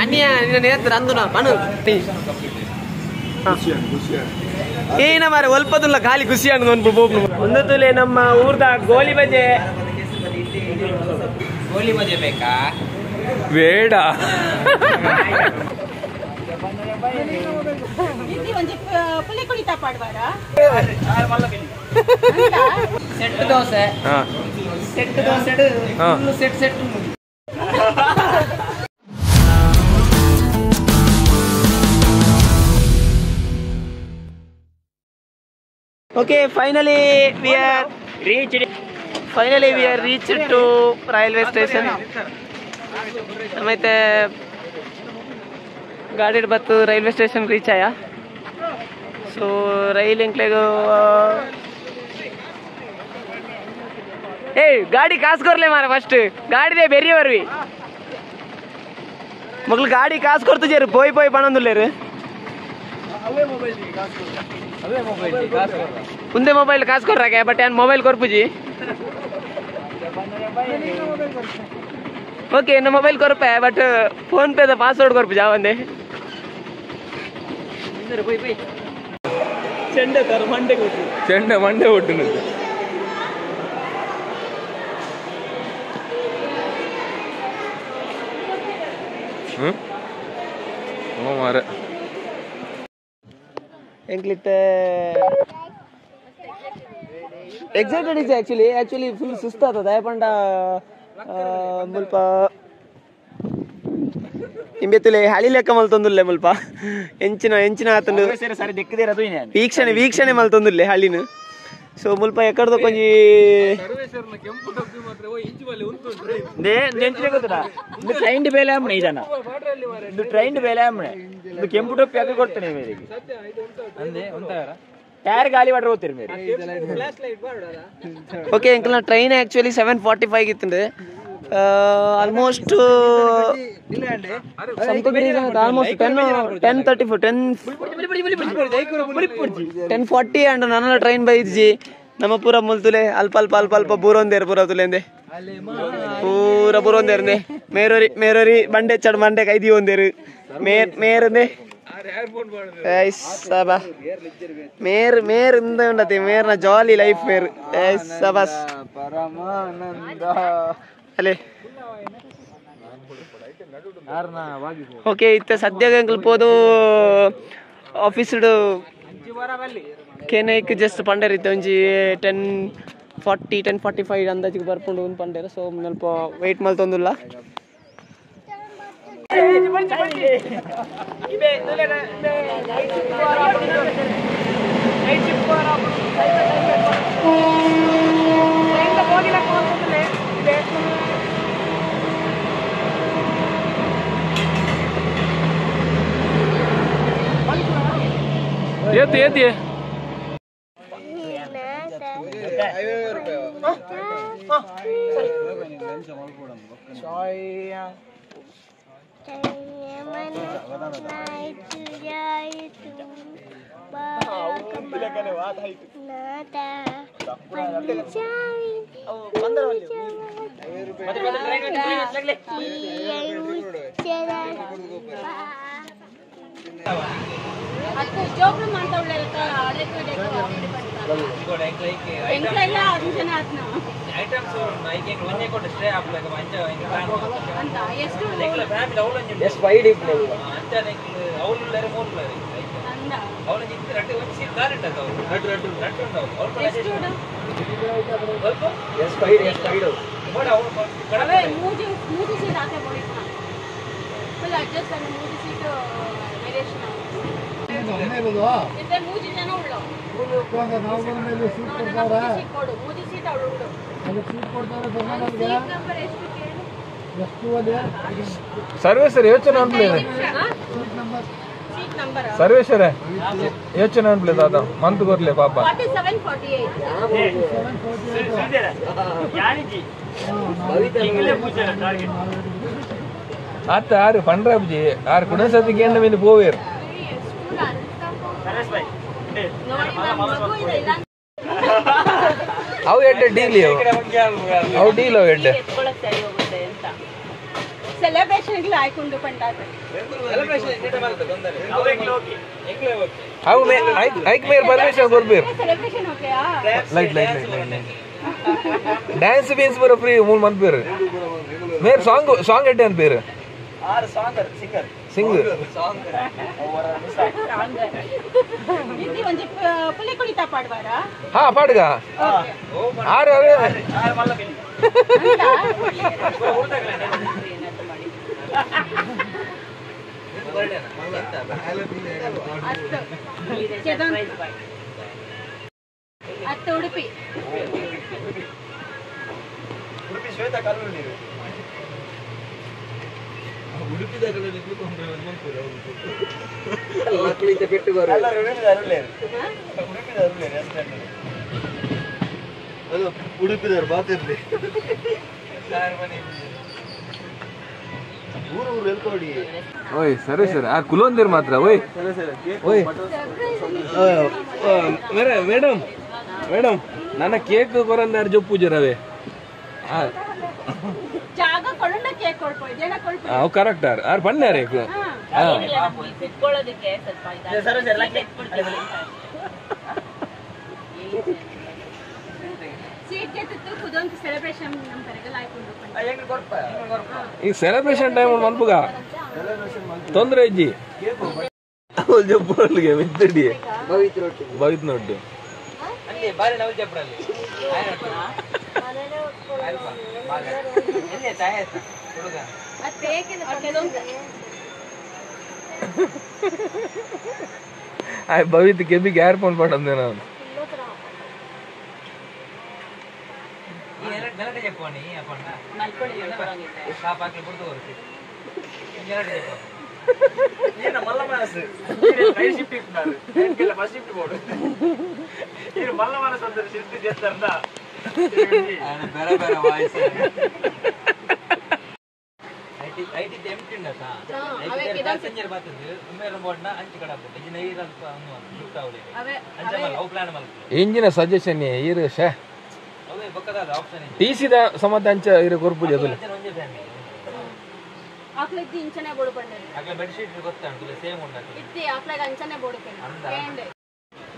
ಅನ್ಯ ನಿನ್ನ ನೇತ್ರ ಅಂದುನ ಮನು ಏನ ಮಾರೆ ಒಲ್ಪದುಲ್ಲ ಖಾಲಿ ಖುಷಿ ಅನ್ಕೊಂಡು ಬೋಪ್ನು ಒಂದು ತುಲೆ ನಮ್ಮ ಊರ್ದ ಗೋಲಿ ಬಜೆ. ಗೋಲಿ ಬಜೆ ಬೇಕಾ? ಬೇಡ. Set dosa, set dosa, set set. Okay, finally we are reached. Finally we are reached to railway station. ನಮ್ಮೈತೆ ಗಾಡಿ ಬತ್ತು ರೈಲ್ವೆ ಸ್ಟೇಷನ್ ರೀಚ್ ಆಯ. ಸೊ ರೈಲ್ ಎಂಕ್ಲೆಗು ಏಯ್ ಗಾಡಿ ಕಾಸು ಕೊರ್ಲೆ ಮಾರ. ಫಸ್ಟ್ ಗಾಡಿದೆ ಬೆರಿ ಬರ್ವಿ ಮಗ್ಳು ಗಾಡಿ ಕಾಸು ಕೊಡ್ತಿದ್ದೀರು ಪೋಯ್ ಪೋಯ್ ಪಣಂದುಲ್ಲೇರು. ಮುಂದೆ ಮೊಬೈಲ್ ಕಾಸು ಕೊರ್ರಾಕೆ ಬಟ್ ಏನು ಮೊಬೈಲ್ ಕೊರ್ಪುಜಿ. ಓಕೆ ಇನ್ನು ಮೊಬೈಲ್ ಕೊರ್ಪೆ ಬಟ್ ಫೋನ್ ಪೇದ ಪಾಸ್ವರ್ಡ್ ಕೊರ್ಪುಜಾ ಒಂದೇ. ಚೆಂಡೆ ತರ ಮಂಡೆ ಕೊಟ್ಟು ಚೆಂಡೆ ಮಂಡೆ ಕೊಟ್ಟು ಮಾರ ಎಂಕ್ಲಿತ್ತೆ excited is actually actually full ಸುಸ್ತಾದ ದಯಪಂಡ ಮುಲ್ಪ ಇಂಬೆತ್ತುಲೆ ಹಳಿ ಲೆಕ್ಕ ಮಲ್ತೊಂದುಲ್ಲೆ ಮುಲ್ಪ ಎಂಚಿನ ಎಂಚಿನ ಆತಂದು ವೀಕ್ಷಣೆ ವೀಕ್ಷಣೆ ಮಲ್ತೊಂದುಲ್ಲೆ ಹಳಿನ. ಸೊ ಮುಲ್ಪ ಎಕ್ಕಡ್ದ ಕೊಂಜಿ ಟ್ರೈನ್ ಬೇಲೆ ಆಮಣೆ ಇದನ್ನ ಟ್ರೈನ್ ಬೇಲೆ ಆಮಣೆ ಇದು ಕೆಂಪು ಟೊಪ್ಪಿ ಹಾಕಿ ಕೊಡ್ತೇನೆ ಮೇರೆಗೆ ಟೈರ್ ಗಾಲಿ ವಾಟರ್ ಹೋಗ್ತೀರಿ ಮೇರೆ. ಓಕೆ ಅಂಕಲ್, ಟ್ರೈನ್ ಆಕ್ಚುಲಿ 7:45 ಇತ್ತು. ಆಲ್ಮೋಸ್ಟ್ ಸಮಥಿಂಗ್ ರೀಸನ್ ಆಲ್ಮೋಸ್ಟ್ 10:34 10:40 ಅಂಡ್ ನನ್ನ ಟ್ರೈನ್ ಬೈದ್ಜಿ. ನಮ್ಮ ಪೂರ ಮುಲ್ತುಲೆ ಅಲ್ಪ ಅಲ್ಪ ಅಲ್ಪ ಅಲ್ಪ ಬೂರೊಂದೇರು ಪೂರ ತುಲೆಂದೆ ಪೂರ ಬೂರೊಂದೇರ್ನೆ ಮೇರೋರಿ ಮೇರೋರಿ ಬಂಡೆ ಚಡ್ ಮಂಡೆ ಕೈದಿ ಒಂದೇರು ಮೇರ್ ಮೇರಂದೆ ಸಬಾ ಮೇರ್ ಮೇರ್ ಇಂದ ಉಂಡತಿ ಮೇರ್ನ ಜಾಲಿ ಲೈಫ್ ಮೇರ್ ಸಬಾಸ್ ಅಲೆ. ಓಕೆ ಇತ್ತ ಸದ್ಯಕ್ಕೆ ಅಂಕಲ್ ಪೋದು ಆಫೀಸ್ ಕೇನೈಕ್ ಜಸ್ಟ್ ಪಂಡೇರ್ ಇತ್ತು ಒಂಜಿ 10:40 10:45 ಅಂದಾಜಿಗೆ ಬರ್ಪುಂಡು ಒಂದು ಪಂಡೇರು. ಸೊ ಸ್ವಲ್ಪ ವೆಯ್ಟ್ ಮಲ್ತೊಂದುಲ್ಲ. ಏತಿ ಏತಿ ಸರ್ವೇಶ್ವರ ಯೋಚನೆ ಅನ್ಪ್ಲೇದೆ ಸರ್ವೇಶ್ವರ ಯೋಚನೆ ಅನ್ಪ್ಲೇ ದಾದ ಮಂತ್ ಕೊರ್ಲೆ ಪಾಪ. ಆತ ಆರು ಪಂಡ್ರಾಬ್ಜಿ ಆರು ಕುಣಸತಿ ಕೇಂದ್ರ ಮೇಲೆ ಪೋವೇರು. ಅವು ಎಡ್ಡೆ ಡೀಲ್ ಅವು ಡೀಲ್ ಅವು ಎಡ್ಡೆ. ಸೆಲೆಬ್ರೇಷನ್ ಗೆ ಆಯ್ಕೊಂಡು ಪಂಡಾತ ಅವು ಐಕ್ ಮೇರ್ ಪರ್ಮಿಷನ್ ಕೊರ್ಬೇರು ಸೆಲೆಬ್ರೇಷನ್ ಓಕೆಯಾ light light light light dance beans ಬರೋ ಫ್ರೀ ಮೂರು ಮಂತ್ ಬೇರು ಮೇರ್ ಸಾಂಗ್ ಸಾಂಗ್ ಎಡ್ಡೆ ಅಂತ ಬೇರು ಆರು ಸಾಂಗ್ ಸಿಂಗರ್ ಸಿಂಗ್ ಇದು ಒಂಜಿ ಪುಲಿ ಕುಣಿತ ಪಾಡ್ವಾರ ಹಾ ಪಾಡ್ಗ ಆರು ಆರು ಆರು ಮಲ್ಲ ಬಿಲ್ಲಿ ಅತ್ತ ಉಡುಪಿ ಉಡುಪಿ ಶ್ವೇತ ಕಲ್ಲೂರು ಉಡುಪಿದವರು ಬಾತಿರ್ಲಿ ಊರು ಊರು ಎಲ್ಕೋಡಿ. ಓಯ್ ಸರಿ ಸರಿ ಆ ಕುಲೊಂದಿರ್ ಮಾತ್ರ. ಓಯ್ ಓಯ್ ಮೇಡಮ್ ಮೇಡಮ್ ನನ್ನ ಕೇಕ್ ಕೊರಂದಾರು ಜೊಪ್ಪು ಜರವೇ. ಜಾಗ ಕೊಳ್ಳಂಡ ಕೇಕ್ ಕೊಡ್ಪೋ ಇದೆಲ್ಲ ಕೊಡ್ಪೋ. ಅವು ಕರೆಕ್ಟ್ ಆರ್ ಆರ್ ಬಣ್ಣಾರೆ. ಕುತ್ಕೊಳ್ಳೋದಕ್ಕೆ ಸ್ವಲ್ಪ ಸೀಟ್ ಗೆತ್ತು ಕುದೊಂದು ಸೆಲೆಬ್ರೇಷನ್ ನಮ್ಮ ಪರಗಲ ಆಯ್ಕೊಂಡು ಈ ಸೆಲೆಬ್ರೇಷನ್ ಟೈಮ್ ಮನ್ಪುಗ ತೊಂದರೆ ಇಜ್ಜಿ ಜೊಪ್ಪು ಮಿತ್ತಡಿ ಭವಿತ್ ನೋಡ್ಡು ಅಲ್ಲಿ ಬಾರಿ ನವಲ್ ಜಪ್ಪರಲ್ಲಿ ಭವಿತ್ ಕೆಬಿಗೆ ಯಾರು ಫೋನ್ ಮಾಡಂದೆ ನಾನು. ಇಂಜಿನ ಸಜೆಷನ್ ಇರು ಶೇ ಟಿ ಸಿ ಸಮತ ಅಂಚ ಇರು ಕೊರ್ಪುಜಿ ಅದು ಆಕ್ಲದ್ದು ಇಂಚನೆ ಬೋಡು ಪಂಡೆ ಅಕ್ಲ ಬೆಡ್ ಶೀಟ್ ಗೊತ್ತುಂಟು ಸೇಮ್ ಉಂಟು ಇತ್ತಿ ಆಕ್ಲಗ ಅಂಚನೆ ಬೋಡು ಪಂಡೆ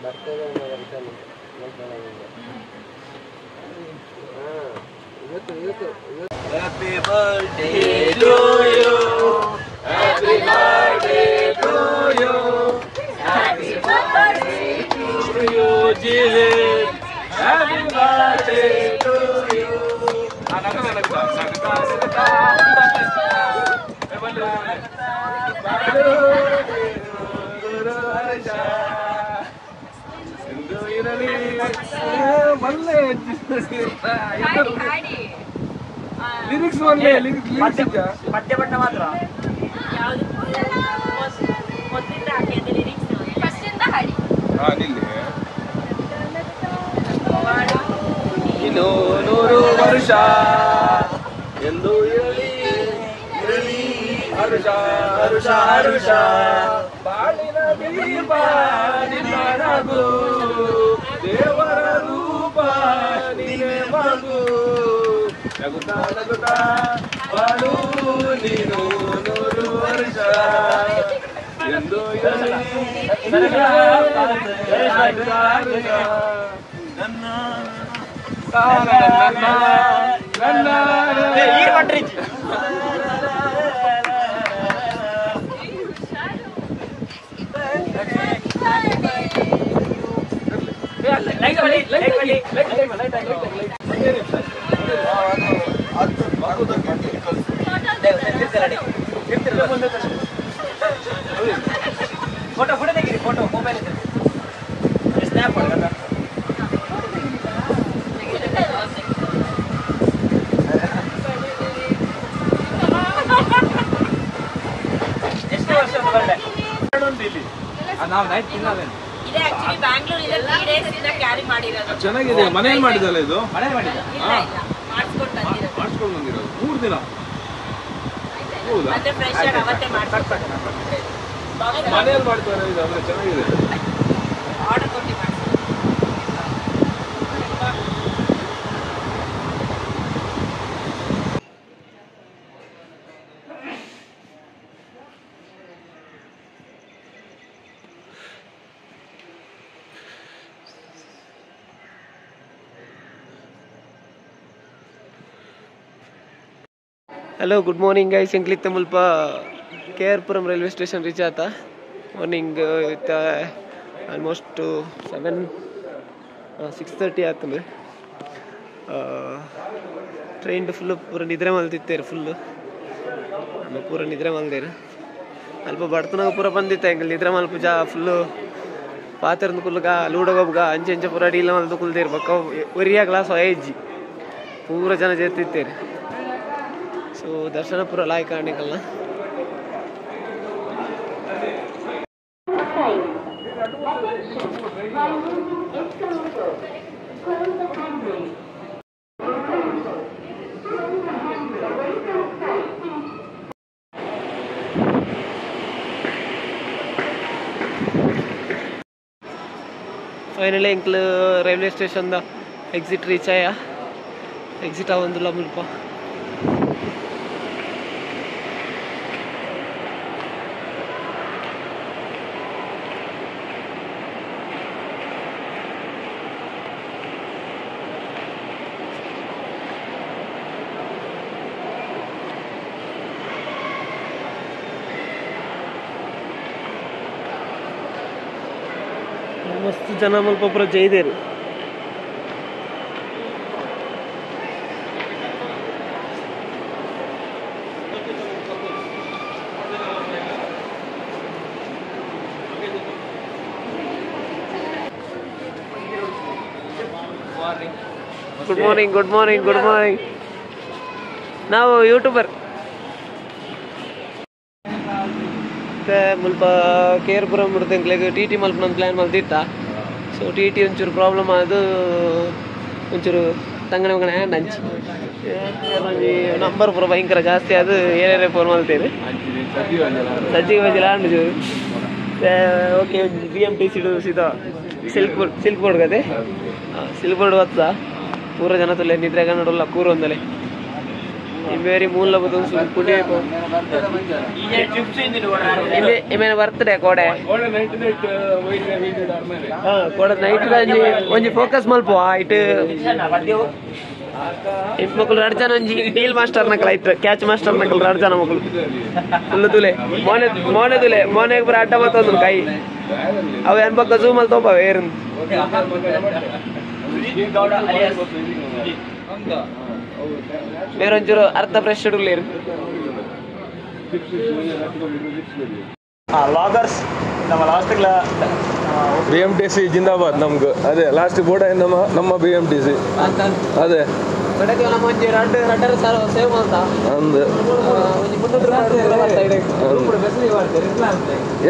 ಬರ್ತದೆ ಇವತ್ತು ಇವತ್ತು Happy birthday to you. Happy birthday to you. Happy birthday to you, Jivit. Happy birthday to you. Lyrics ಒಂದೇ ಲಿರಿಕ್ಸ್ ಪದ್ಯ ಬಣ್ಣ ಮಾತ್ರ ಯಾವುದು ಮೊದಲಿಂದ ಹಾಕಿ ಅದು ಲಿರಿಕ್ಸ್ ಫಸ್ಟ್ ಇಂದ ಹಾಡಿ. ಹಾ ನಿಲ್ಲಿ ಇನ್ನು 100 ವರ್ಷ ಎಂದು ಇರಲಿ ಇರಲಿ ಹರುಷ ಹರುಷ ಹರುಷ ಬಾಳಿನ ದೀಪ ನಿನ್ನರಗು ದೇವರ ರೂಪ ನೀನೆ ಮಗು ನಗುತ್ತಾ ನಗುತ್ತಾ ಬಾಳು ನೀನು 100 ವರ್ಷ ಎಂದು ಇರಲಿ ನನ್ನ ಫೋಟೋ ಫೋಟೋ ತೆಗೀರಿ, ಫೋಟೋ ಮೊಬೈಲ್ ಸ್ನ್ಯಾಪ್ ಮಾಡಿ. ಎಷ್ಟು ವರ್ಷ ನಾವು ನೈಟ್ ತಿನ್ನೋದೇನು ಇದೆ ಆಕ್ಚುಲಿ ಬ್ಯಾಂಗ್ಳೂರ್ ಇಂದ 3 ಡೇಸ್ ಇಂದ ಕ್ಯಾರಿ ಮಾಡಿರೋದು. ಚೆನ್ನಾಗಿದೆ, ಮನೇಲಿ ಮಾಡಿದಲ್ಲ ಇದು? ಮನೇಲಿ ಮಾಡಿದ ಇಲ್ಲ ಇಲ್ಲ, ಮಾಡಿಸ್ಕೊಂಡು ಬಂದಿರೋದು. ಮಾಡಿಸ್ಕೊಂಡು ಬಂದಿರೋದು 3 ದಿನ. ಹೌದಾ? ಅಂದ್ರೆ ಫ್ರೆಶ್ ಆಗಿ ಅವತ್ತೇ ಮಾಡಿಸ್ಕೊಂಡು ಮನೇಲಿ ಮಾಡ್ತಾರೆ ಇದು, ಅಂದ್ರೆ ಚೆನ್ನಾಗಿದೆ. ಆರ್ಡರ್ ಕೊಟ್ಟು ಮಾಡಿಸ್ಕೊಂಡು. Hello good morning guys, ಎಂಕ್ಲಿತ್ತ ಮುಲ್ಪ K R Puram railway station reach ಆತ. Morning ಇತ್ತ ಆಲ್ಮೋಸ್ಟ್ 6:30 ಆತಂದ್ರೆ. ಟ್ರೈನ್ ಫುಲ್ಲು ಪೂರ ನಿದ್ರೆ ಮಲ್ತಿತ್ತೇರು, ಫುಲ್ಲು ನಮ್ಮ ಪೂರ ನಿದ್ರೆ ಮಲ್ದೇರು. ಅಲ್ಪ ಬಡ್ತನಾಗ ಪೂರ ಬಂದಿತ್ತ ಎಂಕಲ್ ನಿದ್ರೆ ಮಲ್ಪ ಜಾ ಫುಲ್ಲು ಪಾತೆರ್ದು ಕುಲ್ಲುಗ ಲೂಡೋಗೊಬ್ಗ ಅಂಚೆ ಅಂಚೆ ಪೂರ ಅಡಿಲ್ಲ ಮಲ್ದು ಕುಲ್ದೇರು. ಬಕ್ಕ ಒರಿಯ ಗ್ಲಾಸ್ ಐಜ್ಜಿ ಪೂರ ಜನ ಜೇತಿತ್ತೇರು. ಸೊ ದರ್ಶನ ಪೂರ ಲಾಯ್ಕ ಆಣಿಕಲ್ನ. ಫೈನಲಿ ಎಂಕ್ಲು railway station the exit reach ಆಯ. ಎಕ್ಸಿಟ್ ಆವೊಂದುಲ್ಲ ಮುಲ್ಪ. ಮಸ್ತ್ ಜನ ಮುಲ್ಪ ಪೂರ ಜೈದೇರು. Good morning, good morning, good morning. ನಾವು ಯೂಟ್ಯೂಬರ್. ಮುಲ್ಪ ಕೆ ಆರ್ ಪುರಂ ಎಂಕ್ಲೆಗ್ ಟಿ ಟಿ ಮಲ್ಪನ ಪ್ಲ್ಯಾನ್ ಮಲ್ತಿತ್ತ. ಸೊ ಟಿ ಟಿ ಒಂಚೂರು ಪ್ರಾಬ್ಲಮ್ ಅದು, ಒಂಚೂರು ತಂಗಣ ಮಂಗಣ ಹ್ಯಾಂಡ್ ಅಂಚಿ ಒಂಜಿ ನಂಬರ್ ಪೂರ ಭಯಂಕರ ಜಾಸ್ತಿ ಅದು ಏನೇನೇ ಫೋನ್ ಮಲ್ತೇನೆ ಸಜ್ಜಿಗೆ ಬಜ್ಜಿಲ ಆಂಡ್ ಚೂರು. ಓಕೆ ಬಿ ಎಮ್ ಟಿ ಸಿಡು ಸೀದಾ ಸಿಲ್ಕ್ ಬೋರ್ಡ್, ಸಿಲ್ಕ್ ಬೋರ್ಡ್ ಕತೆ ಸಿಲ್ಕ್ ಬೋರ್ಡ್ ಬತ್ತ ಪೂರ ಜನ ತುಲೆ ನಿದ್ರೆ ಕನ್ನಡ ಕೂರೊಂದಲೆ ಇಂಬೇರಿ ಮೂಲ ಬದಲು ಪುಡಿ ಇಮೇನೆ ಬರ್ತ್ಡೇ ಕೋಡೆ ಕೋಡೆ ನೈಟ್ ಒಂಜಿ ಫೋಕಸ್ ಮಲ್ಪುವ ಇಟ್ ಮಕ್ಕಳು ರಡ್ ಜನ ಒಂಜಿ ಡೀಲ್ ಮಾಸ್ಟರ್ ನಕಲ್ ಆಯ್ತು, ಕ್ಯಾಚ್ ಮಾಸ್ಟರ್ ನಕಲ್ ರಡ್ ಜನ ಮಕ್ಕಳು ಫುಲ್ ತುಲೆ ಮೋನೆ ಮೋನೆ ತುಲೆ ಮೋನೆ ಪೂರ ಅಡ್ಡ ಮತ್ತೊಂದು ಕೈ ಅವು ಏನ್ ಪಕ್ಕ ಝೂಮ್ ಅಲ್ಲಿ ತೋಪವೆ ಏರು. ಬೇರೊಂಚೂರು ಅರ್ಧ ಫ್ರೆಶ್ ಹುಡುಗಲೇರು. ಲಾಗರ್ಸ್ ನಮ್ಮ last B M T C ಜಿಂದಾಬಾದ್ ನಮ್ಗೆ ಅದೇ ಲಾಸ್ಟ್ ಬೋರ್ಡ್ ನಮ್ಮ ನಮ್ಮ ಬಿ ಎಂ ಟಿ ಸಿ ಅದೇ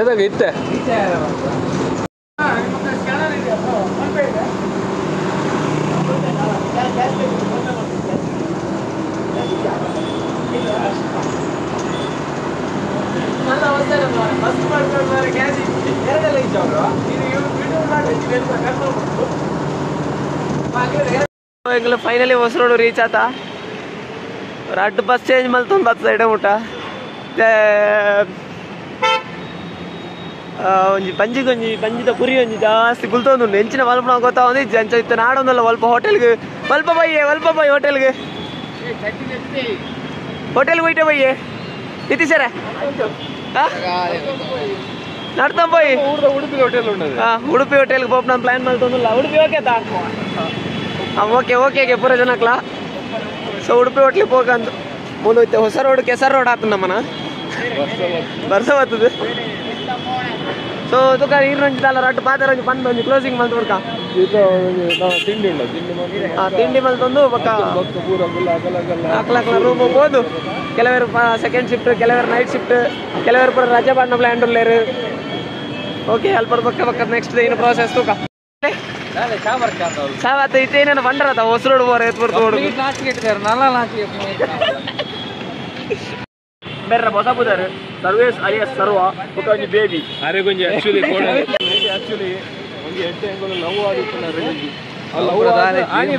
ಎದಾಗ ಇತ್ತೆ. ಫೈನಲಿ ಹೊಸರೋಡು ರೀಚ್ ಆತ. ರಡ್ಡು ಬಸ್ ಚೇಂಜ್ ಮಲ್ತೊಂದು ಬಸ್ ಸೈಡ್ ಮುಟ್ಟ ಒಂಜಿ ಬಂಜಿಗೊಂಜಿ ಬಂಜಿದ ಪುರಿ ಒಂಜಿ ಜಾಸ್ತಿ ಗುಲ್ತೊಂದುಂಡು. ಎಂಚಿನ ಮಲ್ಪನ ಗೊತ್ತಾವಂದು ಅಂಚ ಇತ್ತ ನಾಡೊಂದಲ್ಲ ಒಲ್ಪ ಹೋಟೆಲ್ಗೆ ಒಲ್ಪ ಬಯ್ಯೆ ಒಲ್ಪ ಬಯ್ಯ ಹೋಟೆಲ್ಗೆ ಹೋಟೆಲ್ಗೆ ಹೋಯ್ಟೆ ಬಯ್ಯೆ ನಿತೀಶರೇ ನಡ್ತಾ ಪೋಯಿ ಉಡುಪಿ ಹೋಟೆಲ್ ಉಡುಪಿ ಹೋಟೆಲ್ಗೆ ಪೋಪ್ ನಾನು ಪ್ಲಾನ್ ಮಲ್ತೊಂದುಲ್ಲ. ಉಡುಪಿ ಓಕೆ ತಾ ಓಕೆ ಓಕೆ ಗೆ ಪೂರ ಜನಕ್ಲ. ಸೊ ಉಡುಪಿ ಹೋಟ್ಲಿಗೆ ಹೋಗಂದು ಮೂಲ ಇತ್ತೆ ಹೊಸ ರೋಡ್ ಕೆಸರು ರೋಡ್ ಆತು ನಮ್ಮನ ಬರ್ಸ ಬರ್ತದೆ. ಸೊ ತುಕ ಈರ್ನೊಂಜಿ ದಾಲ ರಡ್ಡು ಪಾತೆರ ಒಂಜಿ ಪಂದ್ ಒಂಜಿ ಕ್ಲೋಸಿಂಗ್ ಮಲ್ತು ಬುಡ್ಕ ತಿಂಡಿ ತಿಂಡಿ ಮಲ್ತೊಂದು ಬೊಕ್ಕ ಅಕ್ಲ ರೂಮ್ ಹೋಗ್ಬೋದು. ಕೆಲವರು ಸೆಕೆಂಡ್ ಶಿಫ್ಟ್, ಕೆಲವರು ನೈಟ್ ಶಿಫ್ಟ್, ಕೆಲವರು ಪೂರ ರಜೆ ಪಾಡ್ನ ಪ್ಲಾನ್ ಉಲ್ಲೇರು. ಓಕೆ ಅಲ್ಪ ಬೊಕ್ಕ ಬೊಕ್ಕ ನೆಕ್ಸ್ಟ್ ಏನು ಪ್ರಾಸೆಸ್ ತೂಕ ಸಾವತ್ತ ಇತ್ತೇನೇನು ಬಂಡ್ರತ ಹೊಸ ರೋಡ್ ಬೋರ್ ಎತ್ ಬರ್ತು ಬೇರೆ ಹೊಸ ಬುದಾರು ಸರ್ವೇಸ್ ಅಲಿಯಸ್ ಸರ್ವ ಬೊಕ್ಕ ಒಂಜಿ ಬೇಬಿ ಅರೆ ಗೊಂಜಿ ಆಕ್ಚುಲಿ ಆಕ್ಚುಲಿ ಒಂಜಿ ಎಡ್ಡೆ ಎಂಕುಲು ಲವ್ ಆದಿತ್ತುನ ಲವ್ ಆನಿ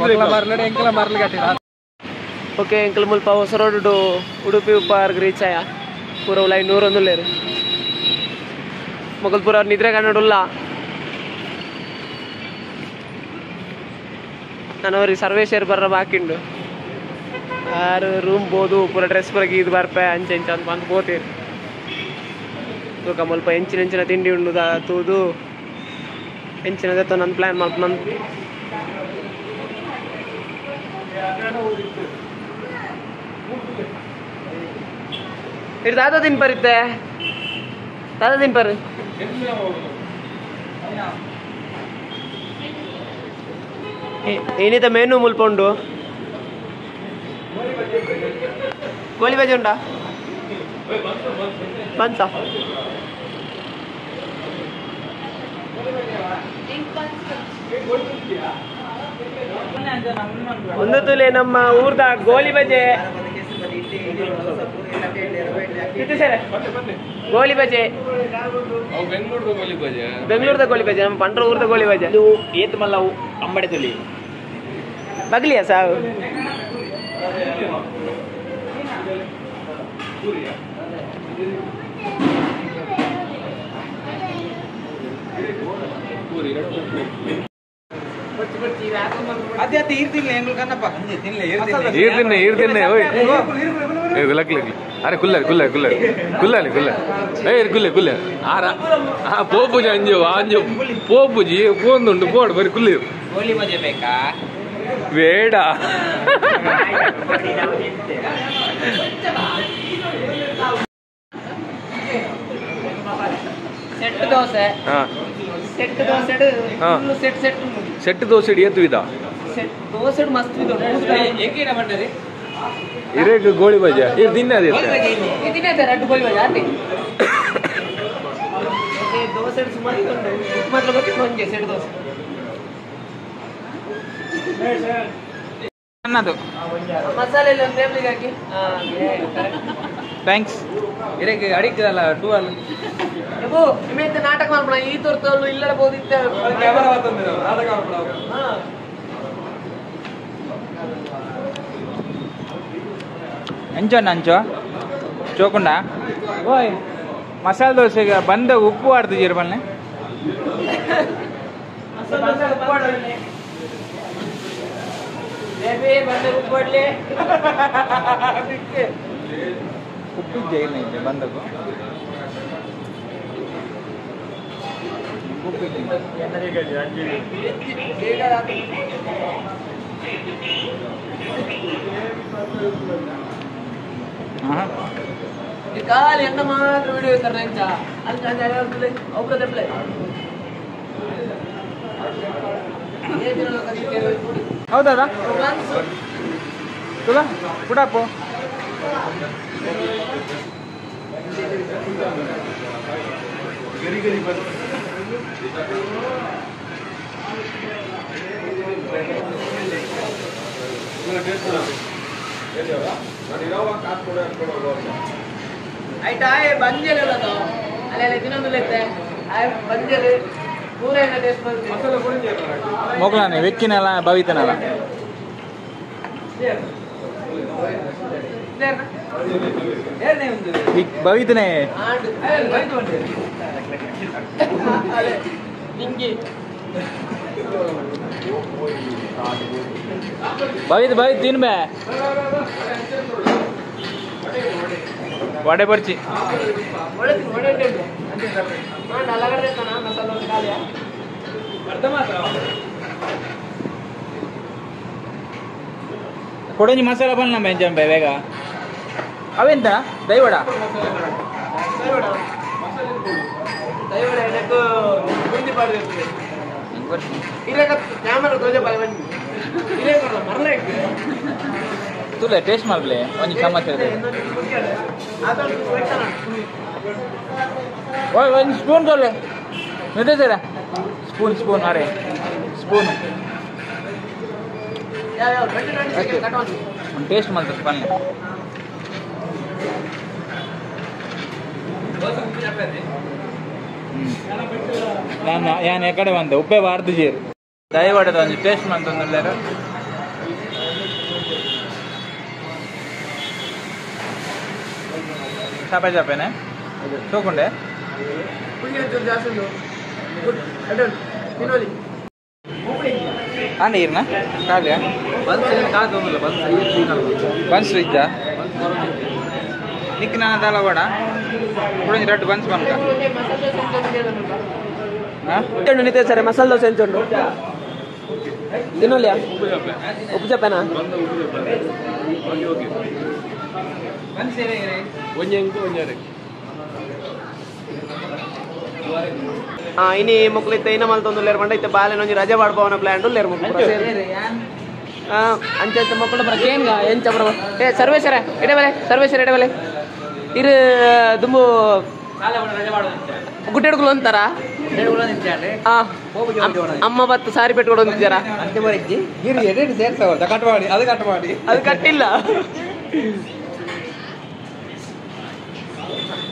ಎಂಕಲ ಮರ್ಲ ಕಟ್ಟಿರ. ಓಕೆ ಎಂಕಲ್ ಮುಲ್ಪ ಹೊಸ ರೋಡ್ ಉಡುಪಿ ಉಪ್ಪಾರ್ಗ್ ರೀಚ್ ಆಯ. ಪೂರ ಉಲಾಯಿ ನೂರೊಂದುಲ್ಲೇರು ಮೊಗಲ್ ಪೂರ ನಿದ್ರೆ ಕನ್ನಡುಲ್ಲ. ನಾನು ಅವ್ರಿಗೆ ಸರ್ವೇಶ್ವರ್ ಬರ್ರ ಬಾಕಿಂಡು. ಆರು ರೂಮ್ ಬೋದು ಪೂರ ಡ್ರೆಸ್ ಪೂರ ಗೀದು ಬರ್ಪೆ ಅಂಚೆ ಇಂಚ ಅಂತ ಬಂದು ಪೋತೇರು ತೂಕ ಮುಲ್ಪ ಎಂಚಿನ ಎಂಚಿನ ತಿಂಡಿ ಉಂಡುದ ತೂದು ಎಂಚಿನ ದೆತ್ತೊ ನನ್ನ ಪ್ಲ್ಯಾನ್ ಮಲ್ಪ ನನ್ನ ಇದು ದಾದ ತಿನ್ಪರಿತ್ತೆ ದಾದ ತಿನ್ಪರು ಏನಿತ ಮೆನು ಮುಲ್ಪ ಉಂಡು ಗೋಲಿ ಬಜೆ ಉಂಟಾ ಬಂತ ಒಂದು ತುಲೆ ನಮ್ಮ ಊರ್ದ ಗೋಲಿ ಬಜೆ ಗೋಲಿ ಬಜೆ ಬೆಂಗಳೂರದ ಗೋಲಿ ಬಜೆ ನಮ್ಮ ಪಂಡ್ರ ಊರ್ದ ಗೋಲಿ ಬಜೆ ಏತ್ ಮಲ್ಲ ಅಂಬಡೆ ತುಲಿ ಬಗ್ಲಿಯಾ ಸಾವು ಅರೆ ಕುಲ್ಲ ಕುಲ್ಲ ಕುಲ್ಲ ಕುಲ್ಲಾಲಿ ಕುಲ್ಲ ಏ ಕುಲ್ಲೆ ಕುಲ್ಲೆ ಆರ ಆ ಪೋಪುಜಿ ಅಂಜು ಅಂಜು ಪೋಪುಜಿ ಪೋಂದುಂಡು ಪೋಡು ಬರಿ ಕುಲ್ಲಿ ಬೇಕಾ ಬೇಡ set dosa set dosa set set set dosa ಏತು ವಿಧ ಸೆಟ್ ದೋಸೆ ಮಸ್ತ್ ವಿಧ ಇರೇಗ ಗೋಳಿ ಬಜೆ ಇದು ದಿನ ಅದೇ ದಿನ ಅದೇ ರಡ್ಡು ಗೋಳಿ ಬಜೆ ಅದೇ ದೋಸೆ ಸುಮಾರು ಉಂಟು ಮಾತ್ರ ಬಗ್ಗೆ ಒಂಜೆ ಸೆಟ್ ದೋಸೆ ಅನ್ನದು ಮಸಾಲೆ ಎಲ್ಲ ಟೇಬಲ್ಗೆ ಹಾಕಿ thanks ಇರೇಗ ಅಡಿಕ್ಕದಲ್ಲ ಟೂ ಅಲ್ಲ ಇವು ಇಮೇತ ನಾಟಕ ಮಾಡ್ಬೋಣ ಈ ತೋರ್ತಲ್ಲೂ ಇಲ್ಲಡ ಬೋದಿತ್ತ ಕ್ಯಾಮೆರಾ ಮಾತಂದ್ರೆ ನಾಟಕ ಮಾಡ್ಬೋಣ ಅಂಚೋ ಅಂಚೋ ಚೋಕುಂಡ ಓಯ್ ಮಸಾಲೆ ದೋಸೆಗೆ ಬಂದ ಉಪ್ಪು ಆಡ್ತಿದ್ದೀರ ಬನ್ನಿ ಉಪ್ಪು ಜೈಲ್ ಬಂದకు ಖಾಲಿ ಎಣ್ಣ ಮಾತ್ರ ವಿಡಿಯೋ ಇರ್ತಾರೆ ಎಂಚ ಅಲ್ಲಿ ಒಬ್ಬರ ತೆಪ್ಲೆ ಹೌದಾ ತುಲಾ ಪುಡಾಪು ಆಯ್ತಾ ಆಯ್ ಬಂಜೆಲೆ ಅಲ್ಲ ದಿನೊಂದು ಆಯ್ ಬಂಜೆಲೆ ಪೂರ ಏನ ಟೇಸ್ಟ್ ಮೊಗ್ಲಾನೆ ವೆಕ್ಕಿನಲ್ಲ ಭವಿತನಲ್ಲ ಭವಿತನೇ ಭವಿತ್ ಭವಿತ್ ತಿನ್ಬೆ ವಡೆ ಬರ್ಚಿ ಕೊಡೊಂಜಿ ಮಸಾಲ ಬನ್ನ ಬೆಂಜಂಬೆ ಬೇಗ ಅವೆಂತ ದೈವಡ ತುಲೆ ಟೇಸ್ಟ್ ಮಾಡ್ಲೆ ಒಂಜಿ ಚಮಚ ಒಂದು ಸ್ಪೂನ್ ತೊಲೆ ನಿದೆ ಸರ ಸ್ಪೂನ್ ಸ್ಪೂನ್ ಅರೆ ಸ್ಪೂನ್ ಒಂದು ಟೇಸ್ಟ್ ಮಾಡ್ತಾರೆ ಪಲ್ಯ ನಾನು ಯಾನ್ ಎಕಡೆ ಬಂದೆ ಉಪ್ಪೆ ಬಾರ್ದು ಜೀರು ದಯವಾಡದ ಒಂದು ಟೇಸ್ಟ್ ಮಾಡ್ತಂದ್ರೆ ಚಾಪೆ ಚಾಪೆನೆ ತಗೊಂಡೆ ನೀರ್ನ ಕಾವ್ಯ ಬನ್ಸ್ ಇದ್ದ ನಿಕ್ ನಾನು ದಾಲ ಬೇಡ ಕುಡಂಜಿ ರಡ್ಡು ಬನ್ಸ್ ಬನ್ಕ ನಿತೇಶ್ ಸರ್ ಮಸಾಲೆ ದೋಸೆ ಎಂಚುಂಡು ತಿನ್ನೋಲಿಯಾ ಉಪ್ಪು ಚಪ್ಪೆನಾ ಇನಿ ಮೊಕ್ಲು ಇತ್ತೆ ಇನ್ನ ಮಲ್ತೊಂದು ಲೇರ್ ಪಂಡ ಇತ್ತೆ ಬಾಲೆನ ಒಂಜಿ ರಜೆ ಪಾಡ್ಪವನ ಪ್ಲಾನ್ ಉಲ್ಲೇರ್ ಮೊಕ್ಲು ಅಂಚ ಇತ್ತೆ ಮೊಕ್ಕಳು ಬರ ಕೇನ್ಗ ಎಂಚ ಬರ ಏ ಸರ್ವೇಶ್ವರ ಎಡೆ ಬಲೆ ಸರ್ವೇಶ್ವರ ಎಡೆ ಬಲೆ ಇರು ದುಂಬು ಗುಡ್ಡೆಡುಗುಲು ಅಂತಾರ ಅಮ್ಮ ಬತ್ತು ಸಾರಿ ಪೆಟ್ಕೊಂಡು ಅಂತಿದ್ದಾರಾ ಅದು ಕಟ್ಟಿಲ್ಲ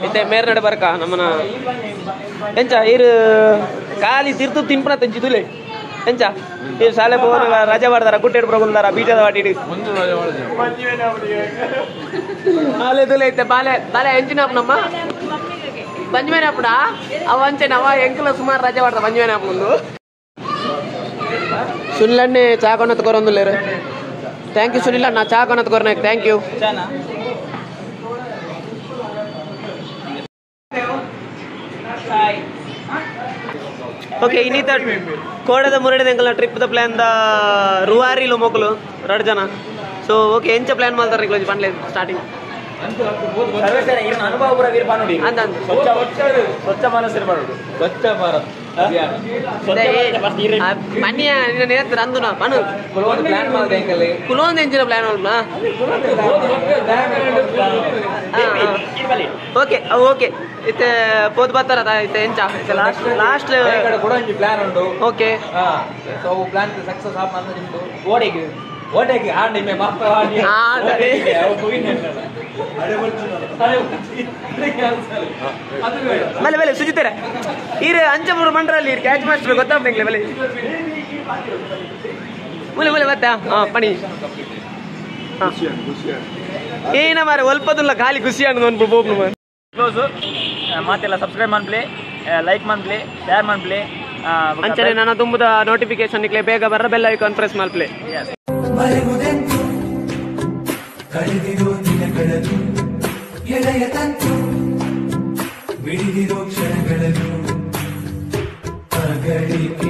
ಇತ್ತೆ ಮೇರ್ನಡೆ ಬರ್ಕ ನಮ್ಮನ ಎಂಚ ಇರು ಖಾಲಿ ತಿರ್ತು ತಿನ್ಪನ ತೆಂಚಿದುಲೆ ಎಂಚ ಇರು ಶಾಲೆ ಪೋವನ ರಜೆ ಮಾಡ್ದಾರ ಗುಡ್ಡೆಡು ಪ್ರಗುಲ್ದಾರ ಬೀಜದ ವಾಟಿಡು ಬಾಲೆ ತುಲೆ ಇತ್ತೆ ಬಾಲೆ ಬಾಲೆ ಎಂಚಿನ ನಮ್ಮ ಬಂಜ್ಮೇನಪ್ಪಡ ಅವ ಅಂಚೆ ಅವ ಎಂಕಲ ಸುಮಾರು ರಜೆ ಮಾಡ್ದ ಬಂಜ್ಮೇನಪ್ಪ ಮುಂದು ಸುನಿಲ್ ಅಣ್ಣೆ ಚಾ ಕೊನತ್ ಕೊರೊಂದುಲ್ಲೇರು thank you Sunil ಅಣ್ಣ ಚಾ ಕೊನತ್ ಕೊರ್ನೆ thank you okay ಇನ್ನಿತ ಕೋಡದ ಮುರಡಿದ ಎಂಕಲ್ನ ಟ್ರಿಪ್ the plan the ರುವಾರಿಲು ಮೊಕಲು ಎರಡು ಜನ ಸೊ ಓಕೆ ಎಂಚ ಪ್ಲಾನ್ ಮಾಡ್ತಾರೆ ನಿಕ್ಲೊಂಜಿ ಪನ್ಲೆ ಸ್ಟಾರ್ಟಿಂಗ್ ಅಂತ ಸ್ವಚ್ಛ ಮನಸ್ಸು ಇರಬಾರ್ದು ಸ್ವಚ್ಛ ಭಾರತ್ ಮನಿಯ ನಿನ್ನ ನೇತ್ರ ಅಂದು ನಾ ಪನು ಪ್ಲಾನ್ ಮಾಡಿದೆ ಎಂಕಲ್ಲಿ ಕುಲೋಂದು ಎಂಚಿನ ಪ್ಲಾನ್ ಮಲ್ಪನಾ ಓಕೆ ಓಕೆ ಇತ್ತೆ ಪೋದು ಬರ್ತಾರ ಇತ್ತೆ ಎಂಚ ಇತ್ತೆ ಲಾಸ್ಟ್ ಲಾಸ್ಟ್ ಕೂಡ ಒಂಜಿ ಪ್ಲಾನ್ ಉಂಡು ಓಕೆ ಸೊ ಪ್ಲಾನ್ ಸಕ್ಸಸ್ ಆಪ್ ನಿಮ್ದು ಓಡೆಗೆ ಓಡೆಗೆ ಆಂಡ್ ಇಮ್ಮೆ ಮಾಪ ಸರಿ ಬಲೆ ಬಲೆ ಸುಜಿತಾರೆ ಈರು ಅಂಚ ಮೂರು ಮಂಡ್ರಲ್ಲಿ ಈರು ಕ್ಯಾಚ್ ಮಾಸ್ಟರ್ ಗೊತ್ತಾಗ್ಬಿಂಗ್ಲೆ ಬಲೆ ಮುಲೆ ಮುಲೆ ಬತ್ತಾ ಹಾಂ ಪಣಿ ಏನ ಮಾರೆ ಒಲ್ಪದುಲ್ಲ ಖಾಲಿ ಖುಷಿ ಅನ್ನು ಅನ್ಪು ಬೋಪ್ನು ಮಾರೆ ಕ್ಲೋಸು ಮಾತೆಲ್ಲ ಸಬ್ಸ್ಕ್ರೈಬ್ ಮನ್ಪ್ಲೆ ಲೈಕ್ ಮನ್ಪ್ಲೆ ಶೇರ್ ಮನ್ಪ್ಲೆ ಅಂಚನೆ ನನ್ನ ತುಂಬುದ ನೋಟಿಫಿಕೇಶನ್ ನಿಕ್ಲೆ ಬೇಗ ಬರ್ರ ಬೆಲ್ ಐಕಾನ್ ಪ್ರೆಸ್ ಮಲ್ಪ್ಲೆ ಮರೆಯುವುದೆಂತು ಕಳೆದಿರೋ ದಿನಗಳನ್ನು ಎಳೆಯ ತಂತು ಬಿಡಿದಿರೋ ಕ್ಷಣಗಳನ್ನು ಅಗಳಿಕೆ.